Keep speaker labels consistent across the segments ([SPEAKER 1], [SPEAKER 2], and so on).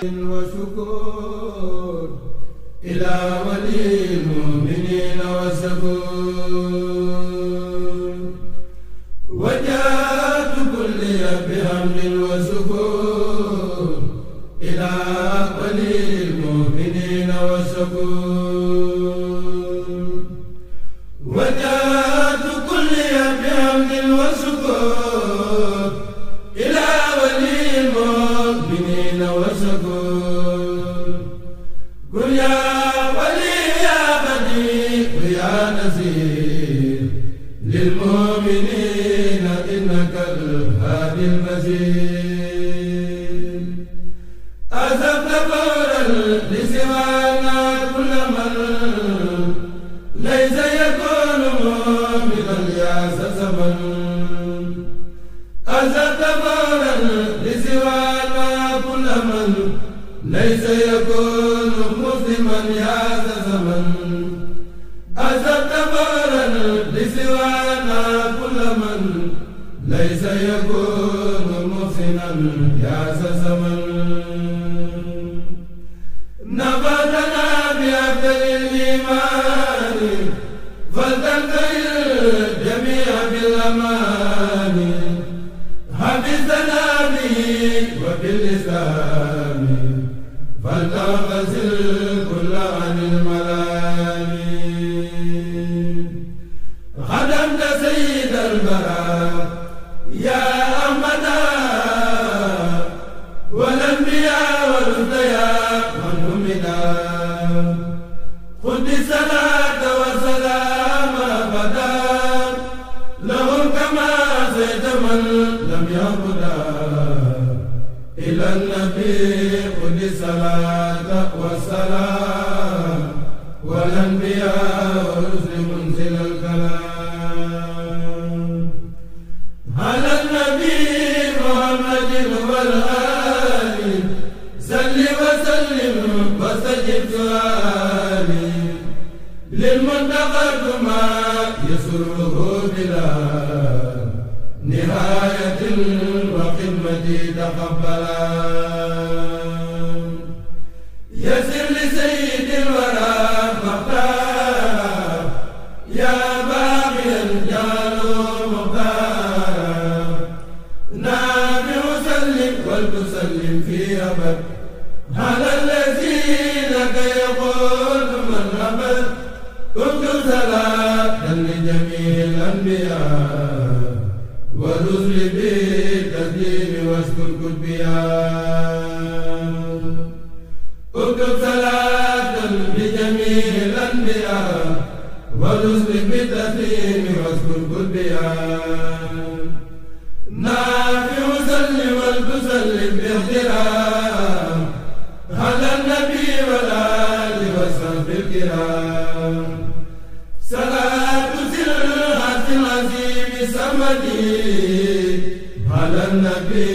[SPEAKER 1] وشكور إلى ولي المؤمنين والسكون وجاءت كل بحمد وشكور إلى ولي المؤمنين والسكون وجاءت كل بحمد وشكور إلى ولي المؤمنين والسكون قل يا ولي يا بديع يا نذير للمؤمنين إنك الهادي المزيد أذبت فورا لسوانا كل من ليس يكون مؤمنا يا زمن أذبت فورا لسوانا كل من ليس يكون مسلما يا زمن أذبت فورا لسوانا كل من ليس يكون محسنا يا زمن نبذنا بأبدل الإيمان فلتنتهي الجميع بالأمان حفظنا به وبالإسلام فلتغتسل كل عن الملام خدمت سيد البراء يا أحمدا والأنبياء والأنبياء من همدا خذ الصلاة والسلام أبدا لهم كما زيد من لم يهبدا إلى النبي خذ الصلاة والسلام والأنبياء والرسل منزل الكلام على النبي محمد والآل صل وسلم واستجب سؤالي للمنتقى ما يسره بلا نهاية وخدمة تقبلا يسر لسيد الورى مختار يا باغيا جعله مختار نافع سلم ولتسلم في أبد على الذين يقول من أبد اكتب صلاة لجميع الأنبياء والرسل بالتسليم واشكر كتبيا اكتب صلاة لجميع الأنبياء والرسل بالتسليم واشكر كتبيا نافع سلم وتسلم باحترام على النبي والآل وصحبه الكرام صلاة سرعة العظيم سمدي على النبي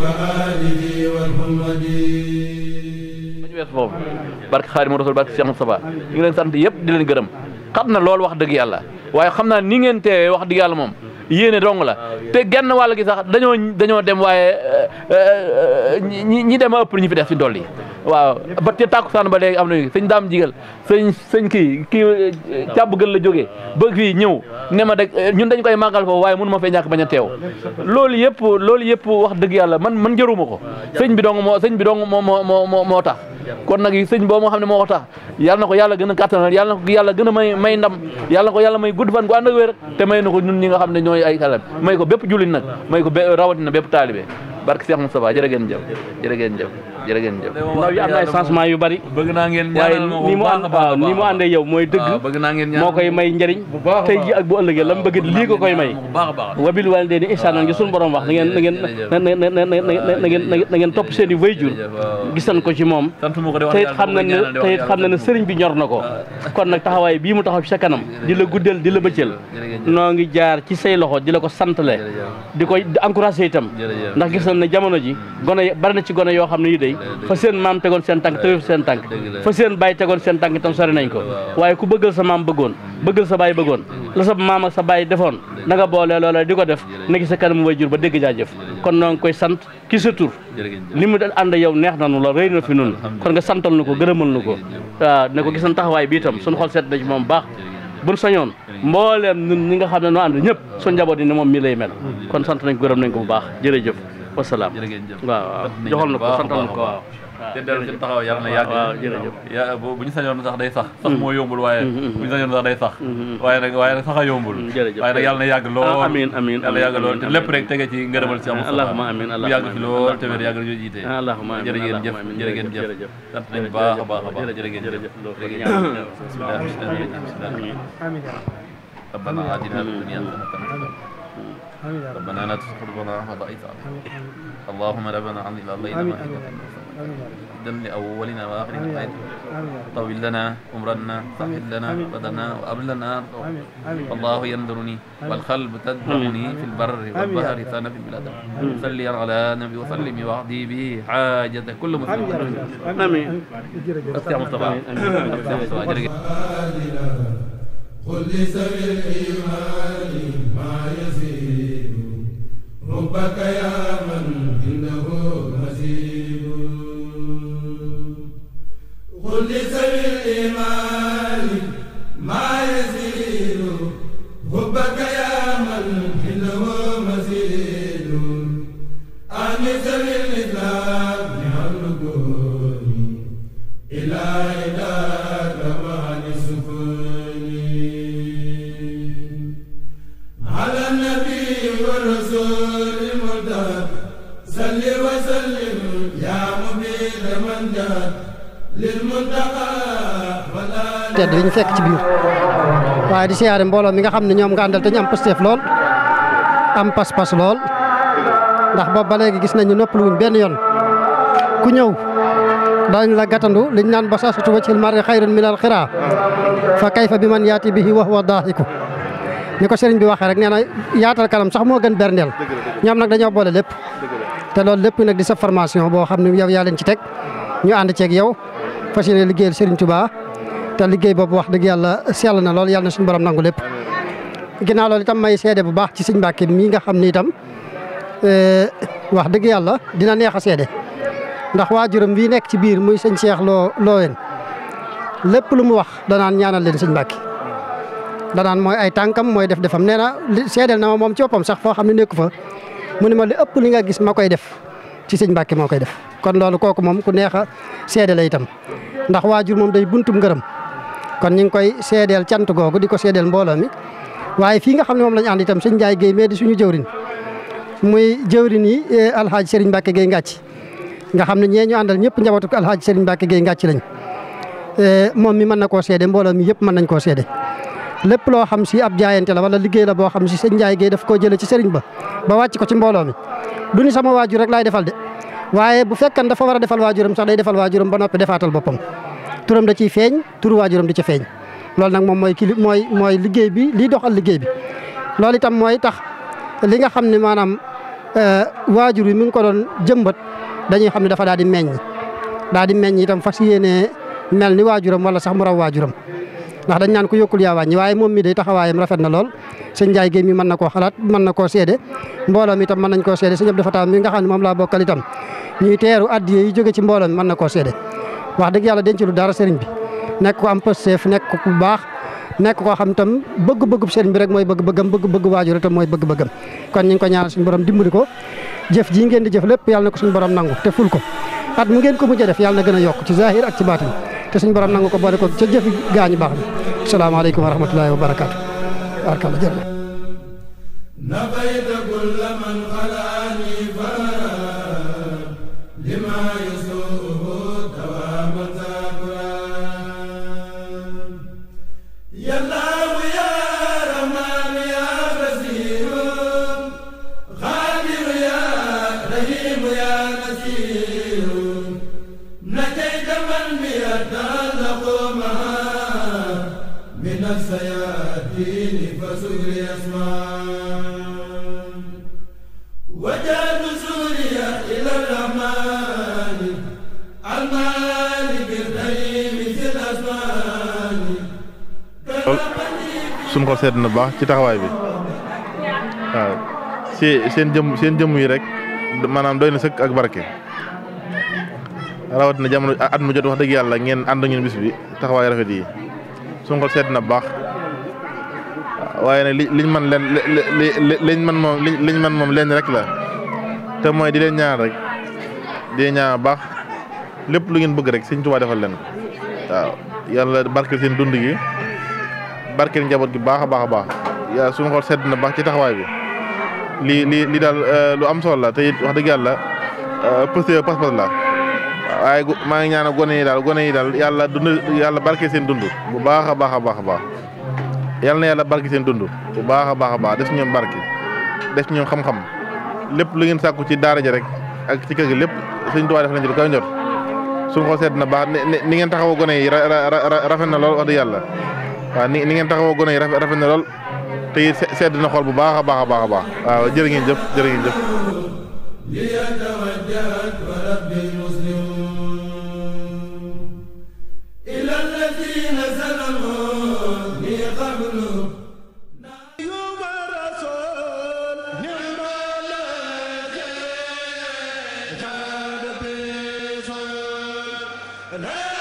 [SPEAKER 1] وآله والحمدي
[SPEAKER 2] foofu barke Xaadimu Rasuul barke Cheikh Moustapha ñu ngi leen sant yëpp di leen gërëm xam na loolu wax dëgg yàlla waaye xam naa ni ngeen teewee wax dëgg yàlla moom yéene dong la te genn wàll gi sax dañoo dem waaye ñi dem a ëpp ñu fi def si dolli waaw ba te tàkkusaan ba léegi am na sëñ daam jigal sëñ kii càbb gën la jógee ba fii ñëw ne ma de ñun dañ koy màggal foofu waaye mënu ma fee ñàkk bañ a teew loolu yëpp wax dëgg yàlla man jëruma ko sëñ bi dong moo tax kon nag sëñ boobu moo xam ne moo ko tax yàlla na ko yàlla gën a kàttanal yàlla na ko yàlla gën a may ndam yàlla na ko yàlla may gudd fan gu ànd ak wér te may na ko ñun ñi nga xam ne ñooy ay xelam may ko bépp jullit nag may ko rawatina bépp taalibe barke Cheikh Moustapha jërë ngeen jëf jërë ngeen jëf jërë ngeen jëf
[SPEAKER 3] ndaw yi am na ay changement yu bari
[SPEAKER 2] bëgg naa ngeen
[SPEAKER 3] waaye
[SPEAKER 2] ñaanal ma ko
[SPEAKER 3] ni mu ànd waaw ni mu àndee yow mooy dëgg
[SPEAKER 2] bëgg naa ngeen
[SPEAKER 3] moo koy may njëriñ tey ji ak bu ëllëgee la mu bëgg lii ko koy may wabil waalidayni ihsaanan ngi suñu borom wax na ngeen topp seen i wayjur gisan ko ci moom te it xam na ne sëriñ bi ñor na ko kon nag taxawaay bii mu taxaw ci sa kanam di la guddal di la bëccël noo ngi jaar ci say loxo di la ko santale di koy encouragé itam ndax gis nañ ne jamono ji gone bari na ci gone yoo xam ne yi day day fa seen maam tegoon seen tànk tegu seen tànk fa seen baay tegoon seen tànk itam sori nañ ko waaye ku bëggal sa maam bëggoon bëggal sa baay bëggoon la sa maam ak sa baay defoon na nga boole loola di ko def nekk sa kanam way jur ba dégg jaajëf kon noo ngi koy sant ki sa tur li mu ànd yow neex na nu la rëy na fi nun kon nga santal nu ko gërëmal nu ko waaw ne ko gis nañ taxawaay bi itam suñu xol seet na ci moom baax buñ sañoon mbooleem ñun ñi nga xam ne noo ànd ñëpp suñ njaboot yi ne moom mii lay mel kon sant nañ ko gërëm nañ ko bu baax jërëjëf wasalaam waaw joxal na ko santal na ko waaw
[SPEAKER 2] te dellu ci taxaw yàlla na yàgg
[SPEAKER 3] jërëjëf
[SPEAKER 2] bu ñu sañoon sax day sax moo yombul waaye bu ñu sañoon sax day sax waaye nag sax a yombul waaye nag yàlla na yàgg lool
[SPEAKER 3] amiin amiin
[SPEAKER 2] yàlla yàgg lool te lépp rek tege ci ngërëmal ci amul
[SPEAKER 3] allahumma amiin
[SPEAKER 2] bu yàgg fi lool te wér yàgg la ñu jiite
[SPEAKER 3] allahumma amiin
[SPEAKER 2] jërë ngeen jëf sant nañ baax a baax a baax jërë ngeen jëf ربنا آتنا في الدنيا حسنة ربنا لا تزغ قلوبنا بعد إذ هديتنا اللهم ربنا عن الليل ما دم لأولنا وآخرنا طول لنا عمرنا سهل لنا بدنا وأبل لنا الله ينظرني والقلب تدعوني في البر والبحر ثنا في البلاد صلي على النبي وسلم واهدي به حاجة كل مسلم
[SPEAKER 3] آمين
[SPEAKER 2] يا مصطفى
[SPEAKER 1] قل لسوي الإيمان ما يزيد ربك يا من إنه مزيد قل لسوي الإيمان ما يزيد ربك يا من إنه مزيد أن سوي الإسلام يهلكون إلى
[SPEAKER 4] tedd yi ñu fekk ci biir waaye di siyaare mbooloo mi nga xam ne ñoom nga àndal te ñu am pësteef lool am pas-pas lool ndax boobu ba léegi gis nañu noppaluwuñ benn yoon ku ñëw dañ la gàttandu liñ naan basaasatu wajhil mar'i xayrun minal xiraa fa kayfa bi man yaati bihi wa huwa daahiku ni ko sëriñ bi waxee rek nee na yaatal kanam sax moo gën berndeel ñoom nag dañoo boole lépp te loolu lépp nag di sa formation boo xam ne yow yaa leen ci teg ñu ànd ceeg yow fas yéene liggéeyal Serigne Touba te liggéey boobu wax dëgg yàlla sell na lool yàlla na suñu borom nangu lépp. ginnaaw loolu itam may seede bu baax ci Sëñ Mbàkke mii nga xam ni itam wax dëgg yàlla dina neex a seede ndax waajuram bii nekk ci biir muy sëñ Cheikh Loowen lépp lu mu wax danaan ñaanal leen Sëñ Mbàkke danaan mooy ay tànkam mooy defam nee na seedeel na ma moom ci boppam sax foo xam ne nekku fa mu ne ma li ëpp li nga gis ma koy def ci Sëñ Mbàkke moo koy def. kon loolu kooku moom ku neex a seede la itam ndax waajur moom day buntum ngërëm kon ñu ngi koy seedeel cant googu di ko seedeel mbooloo mi waaye fii nga xam ne moom lañu ànd itam sëñ Ndiaye Guèye mais di suñu jëwrin muy jëwrin yi alxaaji Serigne Mbacke Guèye Ngàcc nga xam ne ñee ñu àndal ñëpp njabootu ko alxaaji Serigne Mbacke Guèye Ngàcc lañ moom mi mën na koo seede mbooloo mi yëpp mën nañ koo seede lépp loo xam si ab jaayante la wala liggéey la boo xam si sëñ Ndiaye Guèye daf koo jëlee ci Serigne ba wàcc ko ci mbooloo mi du ni sama waajur rek laay defal de waaye bu fekkan dafa war a defal waajuram sax day defal waajuram ba noppi defaatal boppam turam da ciy feeñ turu waajuram di ca feeñ loolu nag moom mooy liggéey bi liy doxal liggéey bi loolu itam mooy tax li nga xam ne maanaam waajur yi mi ngi ko doon jëmbat dañuy xam ne dafa daal di meññ itam fas yéene mel ni waajuram wala sax mu raw waajuram ndax dañ naan ko yokkul yaa wàññi waaye moom mi day taxawaayam rafet na lool sëñ Ndiaye Guèye mi mën na koo xalaat mën na koo seede mbooloo mi itam mën nañ koo seede sëñ Abdou Fatah mi nga xam ne moom laa bokkal itam ñuy teeru addiye yi jóge ci mbooloo mi mën na koo seede wax dëgg yàlla denc lu dara sëriñ bi nekk ko am pësteef nekk ko bu baax nekk koo xam tam bëgg-bëggub sëriñ bi rek mooy bëgg-bëggam bëgg-bëgg waajur itam mooy bëgg-bëggam kon ñu ngi ko ñaanal suñu borom dimbali ko jëf ji ngeen di jëf lépp yàlla na ko suñu borom nangu te ful ko at mu ngeen ko mujj def yàlla na gën a yokk ci zahir ak ci baatin te suñu borom nangu ko boole ko ca jëfi gaañu baax bi asalaamaaleykum wa rahmatullahi wa barakaatu barkalla jërëjëf
[SPEAKER 1] nafayta kulla man xalaani fara lima yasuuhu dawaaman zakuran yallaahu ya rahmaan ya basiiru xaadiru ya rahiimu ya nasiiru najayta man bi yatallaqu maha min as-sayaatiini fa sugri asmaa وجاد سوريا إلى الرحمن
[SPEAKER 5] lool suñu xol sedd na baax ci taxawaay bi waaw seen jëmm yi rek maanaam doy na sëkk ak barke rawat na jamono at mu jot wax dëgg yàlla ngeen ànd ngeen bis bi taxawaay rafet yi suñu xol sedd na baax waaye nag liñ man leen liñ man moom leen rek la te mooy di leen ñaan rek di leen ñaan baax lépp lu ngeen bëgg rek Sëñ Tuubaa defal leen ko waaw yàlla barkeel seen dund gi barkeel njaboot gi baax a baax a baax yaa suñu xol sedd na baax ci taxawaay bi lii daal lu am solo la te it wax dëgg yàlla pas-pas la waaye maa ngi ñaan gone yi daal yàlla barkeel seen dund bu baax a baax a baax a baax yàlla na yàlla barke seen dund bu baax a baax a baax def ci ñoom barke def ci ñoom xam-xam lépp lu ngeen sàkku ci daara ja rek ak ci kër gi lépp Sëñ Tuubaa def nañ ci lu koy njot suñu xol sedd na baax ni ngeen taxawoo gone yi rafet na lool wax dëgg yàlla waaw ni ngeen taxawoo gone yi rafet na lool te it sedd na xol bu baax a baax a baax a baax waaw jërë ngeen jëf jërë ngeen jëf
[SPEAKER 1] and